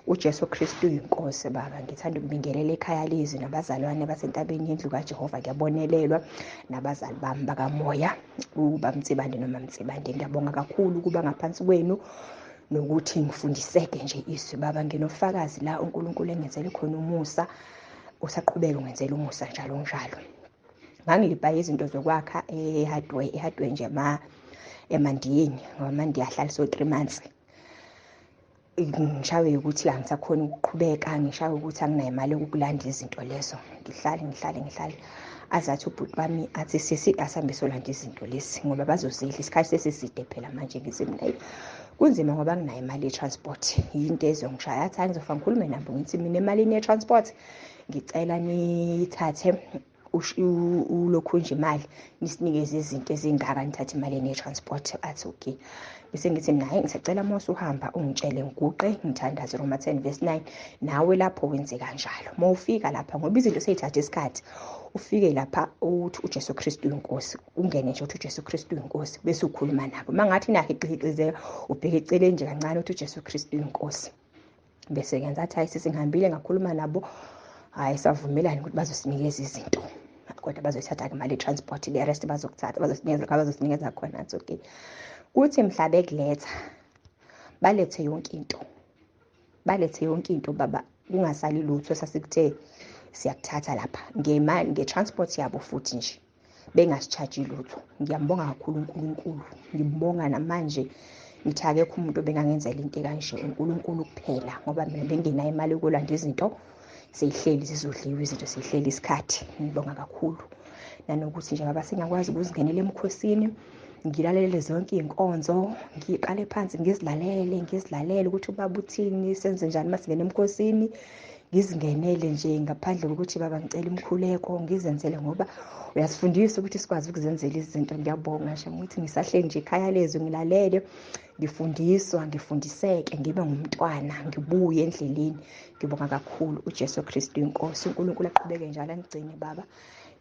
UJesu Kristu uyinkosi baba. Ngithanda ukubingelela ekhaya lezwi nabazalwane basentabeni yendlu kaJehova. Ngiyabonelelwa nabazali bami bakamoya, ubaba Mtsibande noma Mtsibande. Ngiyabonga kakhulu ukuba ngaphansi kwenu nokuthi ngifundiseke nje izwi baba. Nginofakazi la uNkulunkulu engenzele khona umusa, usaqhubeka ungenzela umusa njalo njalo. Ngangilibhaye izinto zokwakha e-hardware, e-hardware nje emandiyeni, ngoba amandiya ahlala so 3 months. Ngishawe ukuthi angisakhona ukuqhubeka, ngishawe ukuthi anginayo imali yokulanda izinto lezo. Ngihlale azathi ubhuti wami athi sisi asambe solanda izinto lezi ngoba bazozidla, isikhathi sesiside phela manje. Ngithi mina kunzima ngoba anginayo imali ye-transport, yinto ezongishaya. Athi hayi ngizofa ngikhulume nabo, ngithi mina emalini ye-transport ngicela nithathe ulokhu nje imali nisinikeze izinto ezingaka, nithathe imali ye-transport. Athi okay. Bese ngithi mina hayi ngisacela uma usuhamba ungitshele ngiguqe ngithandaze Roma 10 verse 9, nawe lapho wenze kanjalo. Uma ufika lapha, ngoba izinto seyithatha isikhathi, ufike lapha uthi uJesu Kristu uyinkosi, ungene nje uthi uJesu Kristu uyinkosi, bese ukhuluma nabo. Uma ngathi nahiqihqizeka ubheke eceleni nje kancane uthi uJesu Kristu uyinkosi. Bese ngenza athi hayi sesingihambile ngakhuluma nabo, hayi savumelana ukuthi bazosinikeza izinto, kodwa bazoyithatha imali ye-transport, le rest bazokuthatha, bazosinikeza khona. Athi okay. Kuthi mhla bekuletha, balethe yonke into, balethe yonke into baba, kungasali lutho sasikuthe siyakuthatha lapha ngemali, nge-transport yabo futhi nje bengasicharge lutho. Ngiyambonga kakhulu uNkulunkulu, ngimbonga namanje. Ngithi akekho umuntu obengangenzela into ekanje, uNkulunkulu kuphela, ngoba mina bengenayo imali yokulanda izinto, seyihleli zizodliwa izinto, seyihleli isikhathi. Ngibonga kakhulu nanokuthi nje baba sengiyakwazi ukuzingenela emkhosini, ngilalele zonke iy'nkonzo, ngiqale phansi ngizilalele ukuthi ubaba uthini, senze njani uma singena emkhosini, ngizingenele nje ngaphandle kokuthi baba ngicela imkhuleko, ngizenzele ngoba uyasifundisa ukuthi sikwazi ukuzenzela izinto. Ngiyabonga nje ukuthi ngisahleli nje ekhaya lezwi, ngilalele, ngifundiswa, ngifundiseke, ngibe ngumntwana, ngibuye endleleni. Ngibonga kakhulu uJesu Kristu inkosi. uNkulunkulu aqhubeke njalo anigcine baba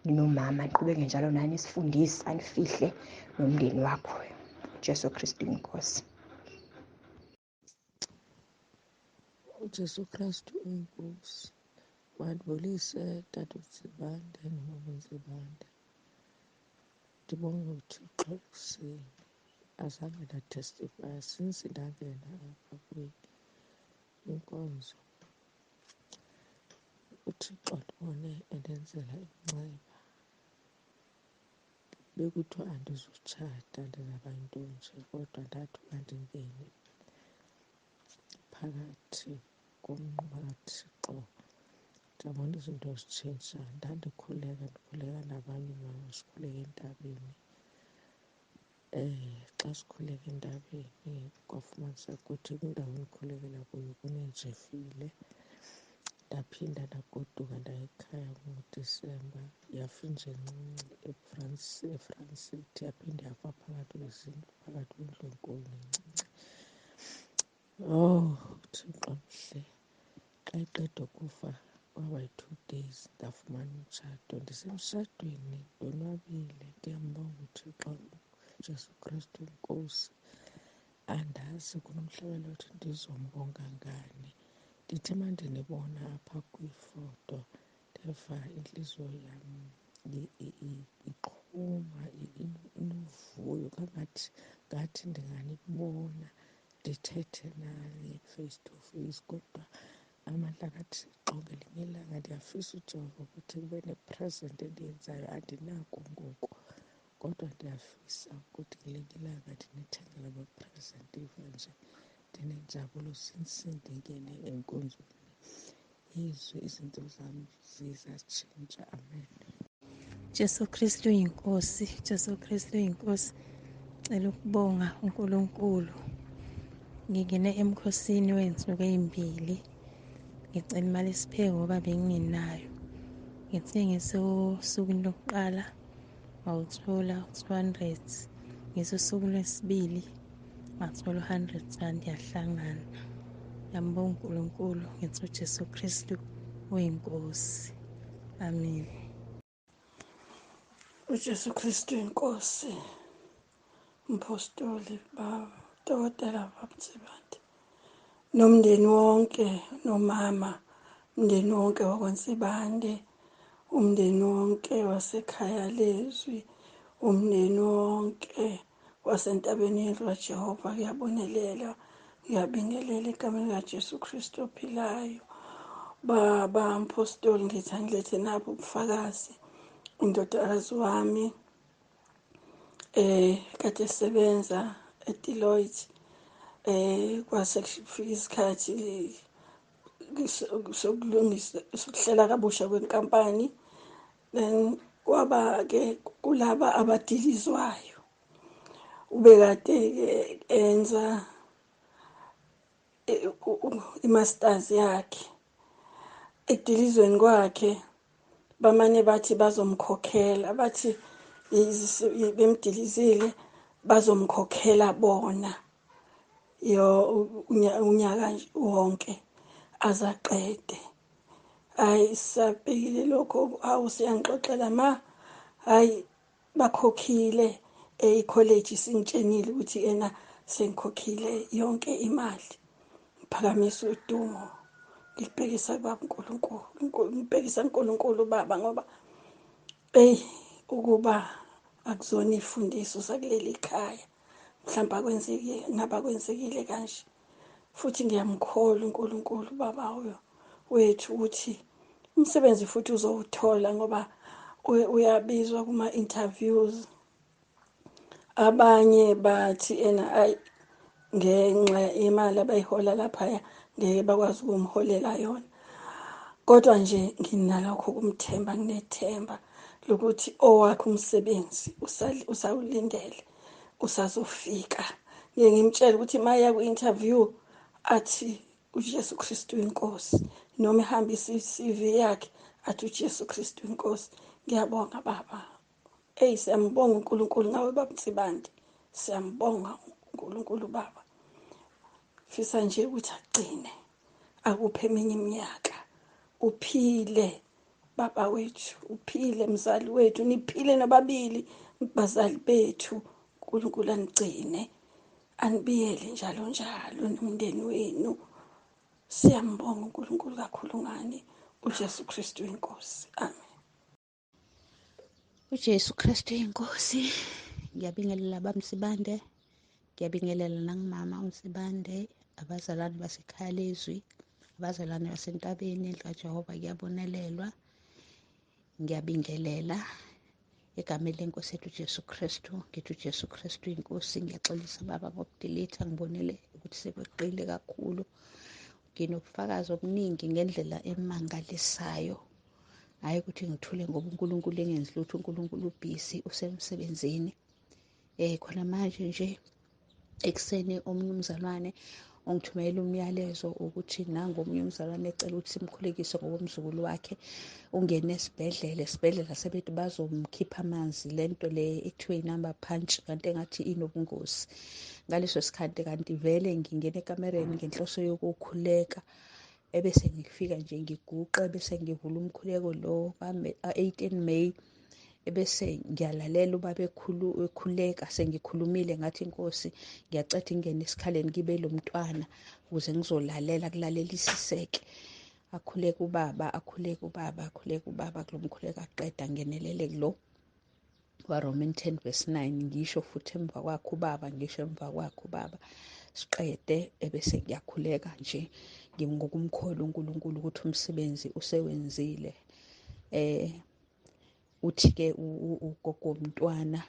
ninomama, niqhubeke njalo nani sifundise, anifihle nomndeni wakho. uJesu Kristu inkosi. uJesu Kristu inkosi. Mandibulise tata uTsibande nomama uTsibande. Ndibonge uThixo ekuseni, azange ndatestifya since ndangena apha kwinkonzo. uThixo ndibone endenzela inceba. Bekuthiwa andizutshata, ndizawuba yinto nje, kodwa ndathi uba ndingene phakathi komnquba kaThixo ndabona izinto zitshintsha. Ndandikhuleka, ndikhuleka nabanye oomama, sikhuleka entabeni. Xa sikhuleka entabeni kwafumaniseka ukuthi kwindawo endikhulekela kuyo kunenjefile. Ndaphinda ndagoduka ndaya ekhaya ngoDisemba, yafa inja encinci eFrance City, yaphinda yafa phakathi kwezindlu, phakathi kwendlu enkulu nencinci. Oh, uThixo mhle. Xa iqeda ukufa kwaba yi-2 days ndafumana umtshato. Ndisemshadweni, ndonwabile, ndiyambonga uThixo uJesu Kristu inkosi. Andazi kunomhlaba othi ndizombonga ngani. Ndithi uma ndinibona apha kwifoto ndeva intliziyo yam iqhuma, inovuyo, kangathi ngathi ndinganibona ndithethe nani face to face. Kodwa amandla kaThixo ngelinye ilanga ndiyafisa uJehova ukuthi kube ne-present endiyenzayo. Andinako ngoku, kodwa ndiyafisa ukuthi ngelinye ilanga ndinithengele ama-present. Iva nje ndinenjabulo since ndingene enkonzweni yezwi, izinto zam zizatshintsha. Amen. Jesu Kristu inkosi, Jesu Kristu inkosi. Cela ukubonga uNkulunkulu. Ngingene emkhosini wensuku ezimbili, ngicela imali esipheko ngoba bengingenayo. Ngithe ngisosukwini lokuqala ngawuthola 200, ngisosuku lwesibili ngathola 100 rand, yahlangana. Ngiyambonga uNkulunkulu, ngithi uJesu Kristu uyinkosi. Amen. uJesu Kristu inkosi. Mpostoli baba, dokotela baba Mtsibande, Nomndeni wonke, nomama, umndeni wonke wakwaNsibande, umndeni wonke wasekhaya lezwi, umndeni wonke wasentabeni yendlu kaJehova. Kuyabonelela, ngiyabingelela egameni likaJesu Kristu ophilayo. Baba Mpostoli, ngithi angilethe nabo ubufakazi. Indodakazi wami kade sebenza eDeloitte, kwase kufika isikhathi sokulungisa, sokuhlela kabusha kwenkampani, then kwaba ke kulaba abadilizwayo. Ubekade ke enza i-masters yakhe. Ekudilizweni kwakhe bamane bathi bazomkhokhela, bathi bemdilizile bazomkhokhela bona yo unyaka wonke azaqede. Hayi, sabhekile lokho, hawu, siyangixoxela ma, hayi, bakhokhile e-college, singitshenile ukuthi ena sengikhokhile yonke imali. Ngiphakamisa udumo, ngibhekisa kubaba uNkulunkulu, ngibhekisa uNkulunkulu baba, ngoba ey ukuba akuzona ifundiso sakuleli khaya, mhlawumbe akwenzekile, ngaba kwenzekile kanje. Futhi ngiyamkholwa uNkulunkulu baba wethu ukuthi umsebenzi futhi uzowuthola, ngoba uyabizwa kuma interviews. Abanye bathi ena ayi, ngenxa yemali abayihola laphaya ngeke bakwazi ukumholela yona. Kodwa nje nginalokho kumthemba, nginethemba lokuthi owakhe umsebenzi usawulindele, usazofika. Ngeke ngimtshele ukuthi maya ku-interview athi uJesu Kristu inkosi, noma ehambisa i-CV yakhe athi uJesu Kristu inkosi. Ngiyabonga baba. Ey, siyambonga uNkulunkulu ngawe baba Nsibande, siyambonga uNkulunkulu baba. Fisa nje ukuthi agcine akuphe eminye iminyaka, uphile baba wethu, uphile mzali wethu, niphile nobabili bazali bethu. uNkulunkulu anigcine, anibiyele njalo njalo nomndeni wenu. Siyambonga uNkulunkulu kakhulu ngani, uJesu Kristu inkosi. Amen. UJesu Kristu inkosi. Ngiyabingelela bamsibande, ngiyabingelela nangumama uNsibande, abazalwane basekhaya lezwi, abazalwane basentabeni endlu kaJehova kuyabonelelwa. Ngiyabingelela egameni lenkosi yethu uJesu Kristu. Ngithi uJesu Kristu inkosi. Ngiyaxolisa baba ngokudelete, ngibonile ukuthi sekweqile kakhulu. Nginobufakazi obuningi ngendlela emangalisayo. Hhayi ukuthi ngithule ngoba uNkulunkulu engenzi lutho, uNkulunkulu ubhizi usemsebenzini. Khona manje nje ekuseni omunye umzalwane ongithumela umyalezo ukuthi nangu omunye umzalwane ecela ukuthi simkhulekise ngokomzukulu wakhe ungene esibhedlela. Esibhedlela sebethi bazomkhipha amanzi, lento le ekuthiwe i-number punch, kanti engathi inobungozi ngaleso sikhathi. Kanti vele ngingena ekamereni ngenhloso yokukhuleka, ebese ngifika nje ngiguqe, bese ngivula umkhuleko lo ka-18 May, ebese ngiyalalela ubaba ekhuleka. Sengikhulumile ngathi, inkosi ngiyacela ingene esikhaleni kibe lo mntwana ukuze ngizolalela, kulalelisiseke. Akhuleka ubaba, akhuleka ubaba, akhuleka ubaba kulo mkhuleko, aqeda ngenelele kulo waRoman 10 verse 9, ngisho futhi emva kwakhe ubaba, ngisho emva kwakhe ubaba, siqede ebese ngiyakhuleka nje ngokumkholwa uNkulunkulu ukuthi umsebenzi usewenzile. Uthi ke ugogo womntwana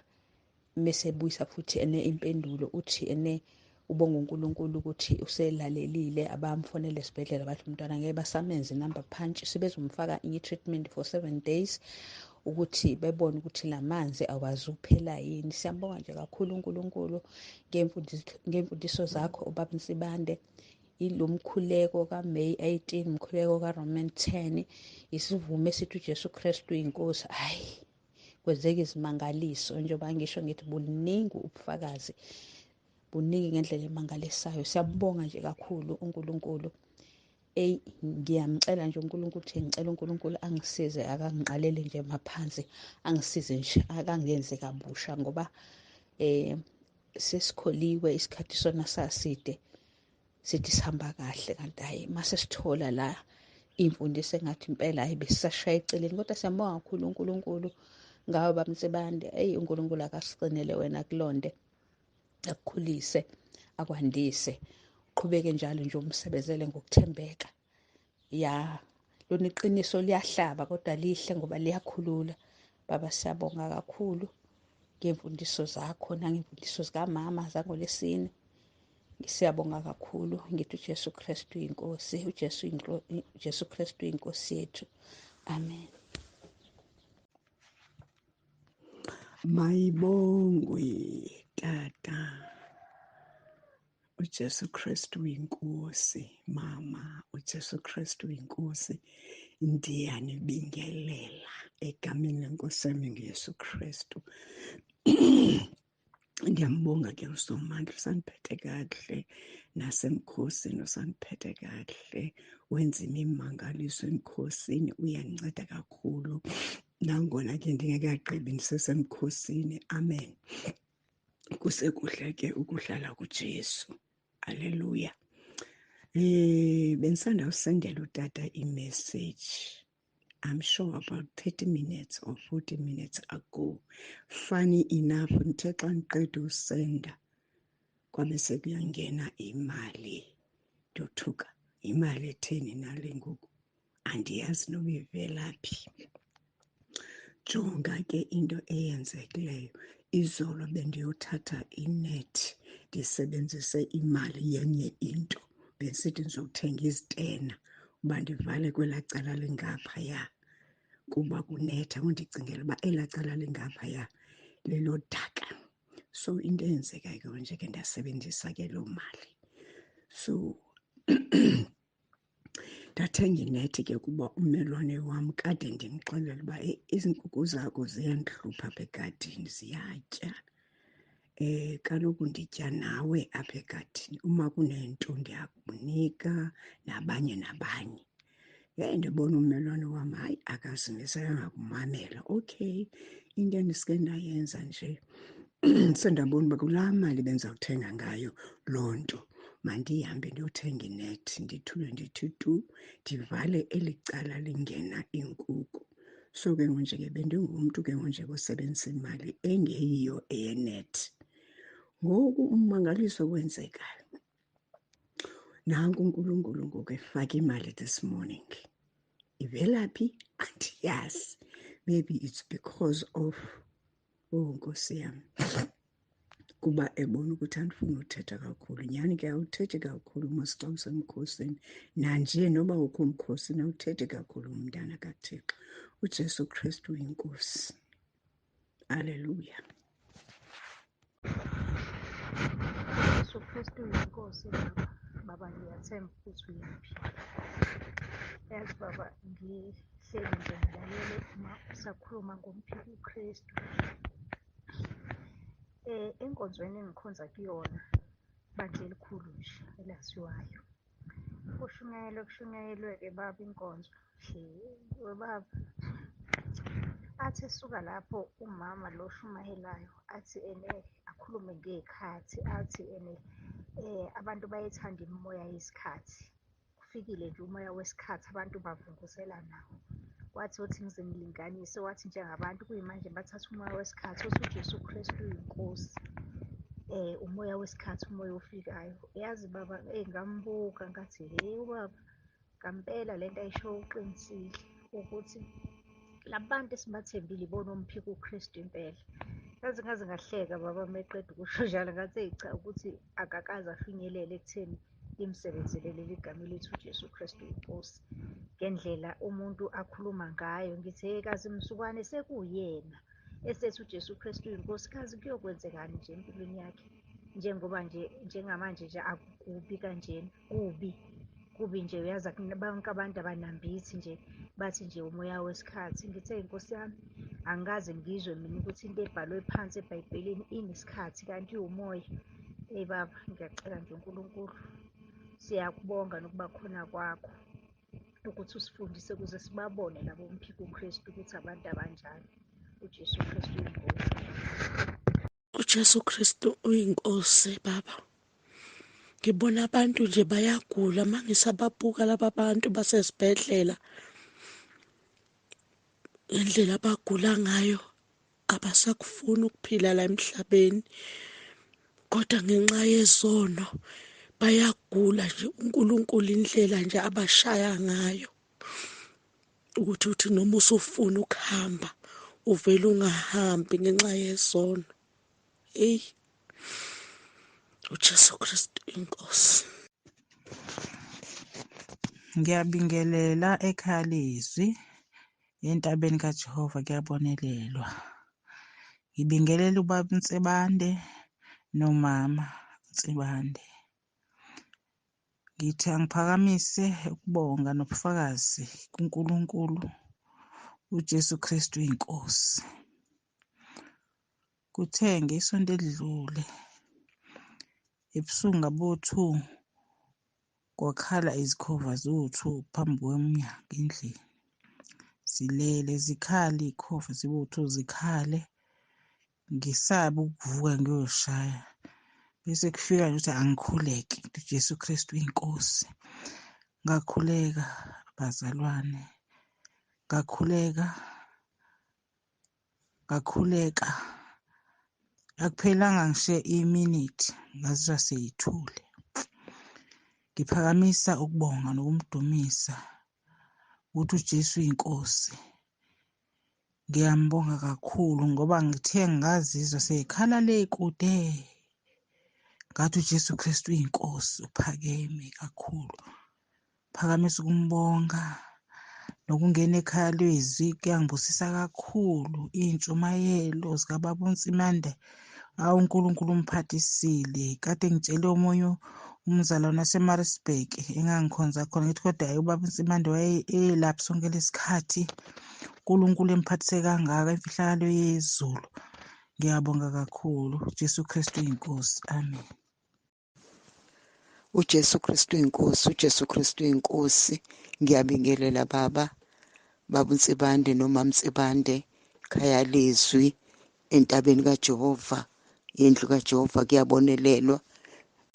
mese ebuyisa futhi ene impendulo, uthi ene ubonga uNkulunkulu ukuthi uselalelile. Abamfonele esibhedlela bathi umntwana ngeke basamenze number punch, sebezomfaka i-treatment for 7 days ukuthi bebone ukuthi lamanzi awazuphela yini. Siyambonga nje kakhulu uNkulunkulu ngemfundiso zakho ubaba Nsibande. Ilomkhuleko kaMay 18, umkhuleko kaRoman 10, isivume esithi uJesu Kristu inkosi. Hayi, kwenzeka izimangaliso njengoba ngisho ngithi buningi ubufakazi, buningi ngendlela emangalisayo. Siyabonga nje kakhulu uNkulunkulu. Ey, ngiyamcela nje uNkulunkulu ukuthi ngicela uNkulunkulu angisize, akangiqalele nje maphansi, angisize nje, akangenze kabusha, ngoba sesikholiwe isikhathi sona saside. Sithi sihamba kahle kanti hhayi mase sithola la iy'mfundiso engathi impela hhayi besisashaya eceleni, kodwa siyambonga kakhulu uNkulunkulu ngawe baba Nsibande. Eyi, uNkulunkulu akasiqinele wena kulonde, akukhulise, akwandise, uqhubeke njalo nje umsebenzele ngokuthembeka. Ya, lona iqiniso liyahlaba kodwa lihle ngoba liyakhulula. Baba, siyabonga kakhulu ngey'mfundiso zakho nangemfundiso zikamama zangoLwesine. Siyabonga kakhulu. Ngithi uJesu Kristu uyinkosi, uJesu Kristu uyinkosi yethu. Amen. Mayibongwe tata. UJesu Kristu uyinkosi, mama. UJesu Kristu uyinkosi. Ndiyanibingelela egameni lenkosi yami nguYesu Kristu. Ndiyambonga ke uSomandla, usandiphethe kakuhle nasemkhosini, usandiphethe kakuhle, wenza imimangaliso emkhosini, uyandinceda kakhulu. Nangona ke ndingekagqibi ndisesemkhosini. Amen. Kusekuhle ke ukuhlala kuJesu. Haleluya. Bendisanda usendela utata imessage. I'm sure about 30 minutes or 40 minutes ago. Funny enough, ndithe xa ndiqeda usenda kwabe sekuyangena imali. Ndothuka, imali etheni nale ngoku? Andiyazi noba ivela phi. Jonga ke into eyenzekileyo. Izolo bendiyothatha inethi ndisebenzise imali yenye into. Bendisithi ndizothenga izitena uba ndivale kwelaa cala lingaphaya kuba kunetha. Ngoku ndicingela uba elaa cala lingaphaya lelodaka. So into eyenzekayo ke nje ke ndasebenzisa ke loo mali. So ndathenga inethi ke kuba ummelwane wam kade ndimxelela uba izinkukhu zakho ziyandihlupha apha egadini, ziyatya. Kaloku nditya nawe apha egadini, uma kunento ndiyakunika nabanye nabanye. Yeyi, ndibona ummelwane wam hayi akazimiselanga kumamela. Okay, into endisuke ndayenza nje sendabona uba kulaa mali bendizawuthenga ngayo loo nto mandihambe ndiyothenga inethi, ndithule ndithi tu, ndivale eli cala lingena iinkukhu. So ke ngonje ke bendingumntu ke ngonje osebenzisa imali engeyiyo eyenethi. Ngoku ummangaliso wenzekayo, nanku uNkulunkulu ngoku efaka imali this morning. Ivela phi? Andiyazi. Maybe it's because of, oh Nkosi yam, kuba ebona ukuthi andifuni uthetha kakhulu. Nyhani ke awuthethi kakhulu mos xa usemkhosini, nanje noba ukho umkhosini awuthethi kakhulu umntana kaThixo. UJesu Kristu uyinkosi. Aleluya. Jesu Kristu uyinkosi baba. Baba, ngiyathemba ukuthi uyaphila. Yazi baba, ngihleli nje ngilalele uma usakhuluma ngomphiki uKristu. Enkonzweni engikhonza kuyona, bandla elikhulu nje elaziwayo. Kushunyayelwe kushunyayelwe-ke baba inkonzo. He, webaba. Athi esuka lapho umama lo oshumayelayo athi ene akhulume ngey'khathi, athi ene abantu bayethanda imimoya yesikhathi. Kufikile nje umoya wesikhathi abantu bavunguzela nawo. Wathi othi ngize ngilinganise, wathi njengabantu kuyimanje bathatha umoya wesikhathi, uthi uJesu Kristu uyinkosi. Umoya wesikhathi, umoya ofikayo. Yazi baba, eyi ngambuka ngathi he ubaba, ngampela lento ayishoyo uqinisile ukuthi labantu esibathembile ibona omphika uKristu impela. Yazi ngaze ngahleka baba meqeda ukusho njalo, ngathi eyi cha, ukuthi akakaze afinyelele ekutheni limsebenzele leli gama elithi uJesu Kristu inkosi. Ngendlela umuntu akhuluma ngayo ngithi hey, kazi msukwane sekuyena esethi uJesu Kristu uyinkosi, kazi kuyokwenzekani nje empilweni yakhe, njengoba nje njengamanje nje akukubi kanjena, kubi kubi nje. Uyazi bonke abantu abanambithi nje bathi nje umoya wesikhathi. Ngithe inkosi yami, angikaze ngizwe mina ukuthi into ebhalwe phansi eBhayibhelini inesikhathi kanti iwumoya. Eyi baba, ngiyacela nje uNkulunkulu, siyakubonga nokuba khona kwakho ukuthi usifundise ukuze sibabone labo mphiko uKristu ukuthi abantu abanjani. uJesu Kristu uyinkosi. UJesu Kristu uyinkosi baba. Ngibona abantu nje bayagula, mangisababuka laba bantu basesibhedlela indlela abagula ngayo, abasakufuni ukuphila la emhlabeni, kodwa ngenxa yezono bayagula nje. uNkulunkulu indlela nje abashaya ngayo ukuthi uthi noma usufuna ukuhamba uvele ungahambi ngenxa yezono. Eyi, uJesu Kristu inkosi. Ngiyabingelela ekhaya lezwi entabeni kaJehova, kuyabonelelwa. Ngibingelela ubaba Nsibande nomama Nsibande. Ngithi angiphakamise ukubonga nobufakazi kuNkulunkulu uJesu Kristu inkosi. Kuthe ngesonto elidlule ebusuku ngabo-2 kwakhala izikhova ziwu-2 phambi kwemnyango endlini. Zilele zikhale iy'khova zibu-2 zikhale, ngisabe ukuvuka ngiyoshaya. Bese kufika nje ukuthi angikhuleke, ngithi uJesu Kristu inkosi. Ngakhuleka bazalwane, ngakhuleka, ngakhuleka. Akuphelanga ngisho iminithi ngazizwa seyithule. Ngiphakamisa ukubonga nokumdumisa ukuthi uJesu uyinkosi. Ngiyambonga kakhulu ngoba ngithe ngazizwa seyikhala le kude, ngathi uJesu Kristu uyinkosi, uphakeme kakhulu. Phakamisa ukumbonga nokungena ekhaya lwezwi kuyangibusisa kakhulu. Iy'ntshumayelo zikababa uNtsimande, awu uNkulunkulu umphathisile. Kade ngitshele omunye umzalwane waseMaritzburg engangikhonza khona, ngithi kodwa hhayi ubaba uNtsimande wayelapha sonke lesikhathi, uNkulunkulu emphathise kangaka imfihlakalo yezulu. Ngiyabonga kakhulu. Jesu Kristu uyinkosi. Amen. uJesu Kristu inkosi, uJesu Kristu inkosi. Ngiyabingelela baba, baba uNsibande noma Msibande, khaya lezwi entabeni kaJehova, yendlu kaJehova kuyabonelelwa.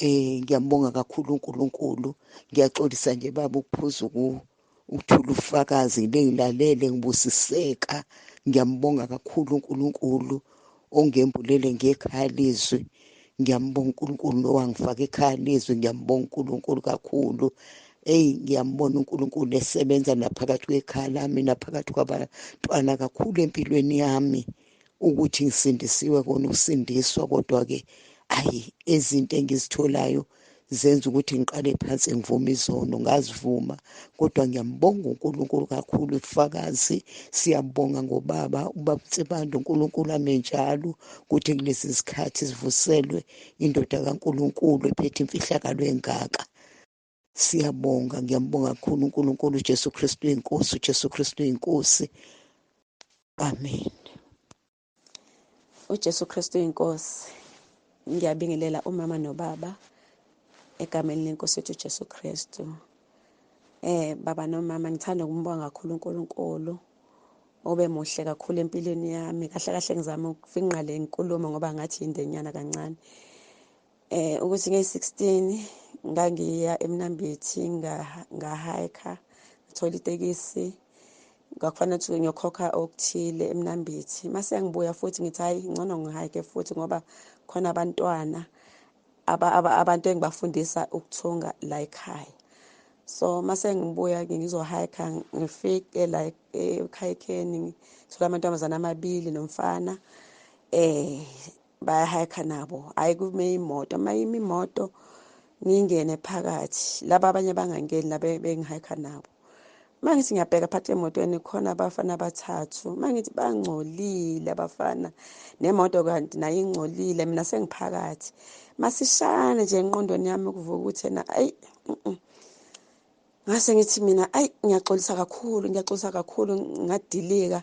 Ngiyambonga kakhulu uNkulunkulu. Ngiyaxolisa nje baba ukuphuza ukuthula ufakazi, ngilalele ngibusiseka. Ngiyambonga kakhulu uNkulunkulu ongembulele ngekhaya lezwi. Ngiyambonga uNkulunkulu nowangifaka ekhaya lezwi. Ngiyambonga uNkulunkulu kakhulu. Eyi, ngiyambona uNkulunkulu esebenza naphakathi kwekhaya lami naphakathi kwabantwana kakhulu empilweni yami, ukuthi ngisindisiwe kona ukusindiswa, kodwa-ke ayi izinto engizitholayo zenza ukuthi ngiqale phansi ngivume izono, ngazivuma. Kodwa ngiyambonga uNkulunkulu kakhulu ufakazi. Siyabonga ngobaba ubaba Nsibande, uNkulunkulu amenjalo ukuthi kulesi sikhathi sivuselwe indoda kaNkulunkulu ephethe imfihlakalo engaka. Siyabonga, ngiyambonga kakhulu uNkulunkulu. uJesu Kristu inkosi, uJesu Kristu inkosi. Amen. uJesu Kristu inkosi. Ngiyabingelela umama nobaba egameni lenkosi yethu Jesu Kristu. Baba nomama, ngithanda ukumbonga kakhulu uNkulunkulu obe muhle kakhulu empilweni yami. Kahle kahle ngizama ukufinqa le nkulumo ngoba ngathi indenyana kancane. Ukuthi nge-16 ngangiya eMnambithi, ngahike, ngathola itekisi, ngakufanele ukuthi ngiyokhokha okuthile eMnambithi. Mase ngibuya futhi ngithi hayi ngcono ngihike futhi ngoba khona abantwana abantu engibafundisa ukuthunga la ekhaya. So mase ngibuya ngizohike, ngifike la ekhayikeni ngithola amantombazana amabili nomfana, bayahike nabo. Hayi kume imoto, mayimi imoto ngingene phakathi, laba abanye bangangeni laba bengihike nabo. Mangithi ngiyabheka phakathi emotweni khona abafana abathathu, mangithi bangcolile abafana nemoto kanti nayo ingcolile, mina sengiphakathi. Masishane nje enqondweni yami ukuvuka ukuthi ena ayi ngase ngithi mina ayi ngiyaxolisa kakhulu, ngiyaxolisa kakhulu, ngadilika.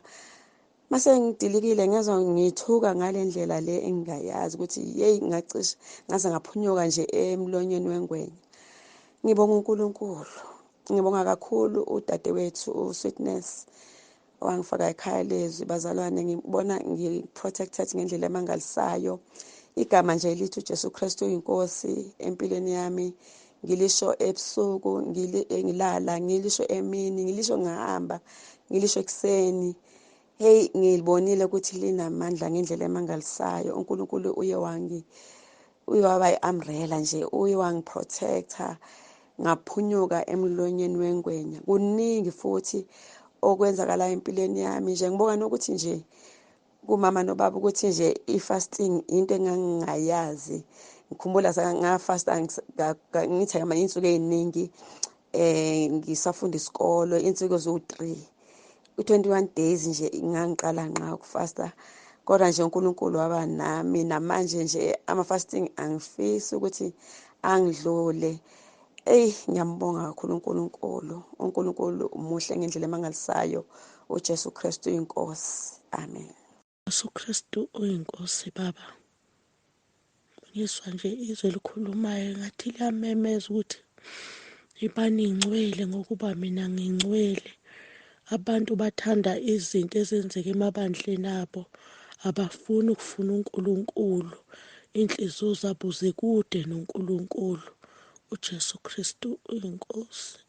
Mase ngidilikile ngezwa ngithuka ngale ndlela le engingayazi ukuthi yeyi, ngacishe ngaze ngaphunyuka nje emlonyeni wengwenya. Ngibonga uNkulunkulu, ngibonga kakhulu udadewethu uSweetness owangifaka ekhaya lezwi. Bazalwane, ngibona ngi-protected ngendlela emangalisayo. Igama nje lithi uJesu Kristu uyinkosi empilweni yami, ngilisho ebusuku, ngilala, ngilisho emini, ngilisho ngihamba, ngilisho ekuseni. Hey, ngilibonile ukuthi linamandla ngendlela emangalisayo. uNkulunkulu uye waba i-umbrella nje, uye wangiprotector, ngaphunyuka emlonyeni wengwenya. Kuningi futhi okwenzakalayo empilweni yami nje. Ngibonga nokuthi nje kumama nobaba ukuthi nje i-fasting into engangingayazi. Ngikhumbula ngafasta ngithi iy'nsuku ey'ningi, ngisafunda isikolo, iy'nsuku eziwu-3, u-21 days nje ngangiqala nqa ukufasta. Kodwa nje uNkulunkulu waba nami. Namanje nje ama-fasting angifisi ukuthi angidlule. Eyi, ngiyambonga kakhulu uNkulunkulu. uNkulunkulu umuhle ngendlela emangalisayo. uJesu Kristu uyinkosi. Amen. Jesu Kristu uyinkosi baba. Ngizwa nje izwi elikhulumayo ngathi liyamemeza ukuthi ibani ingcwele ngokuba mina ngingcwele. Abantu bathanda izinto ezenzeka emabandleni abo, abafuni ukufuna uNkulunkulu. Inhliziyo zabo zikude noNkulunkulu. uJesu Kristu uyinkosi.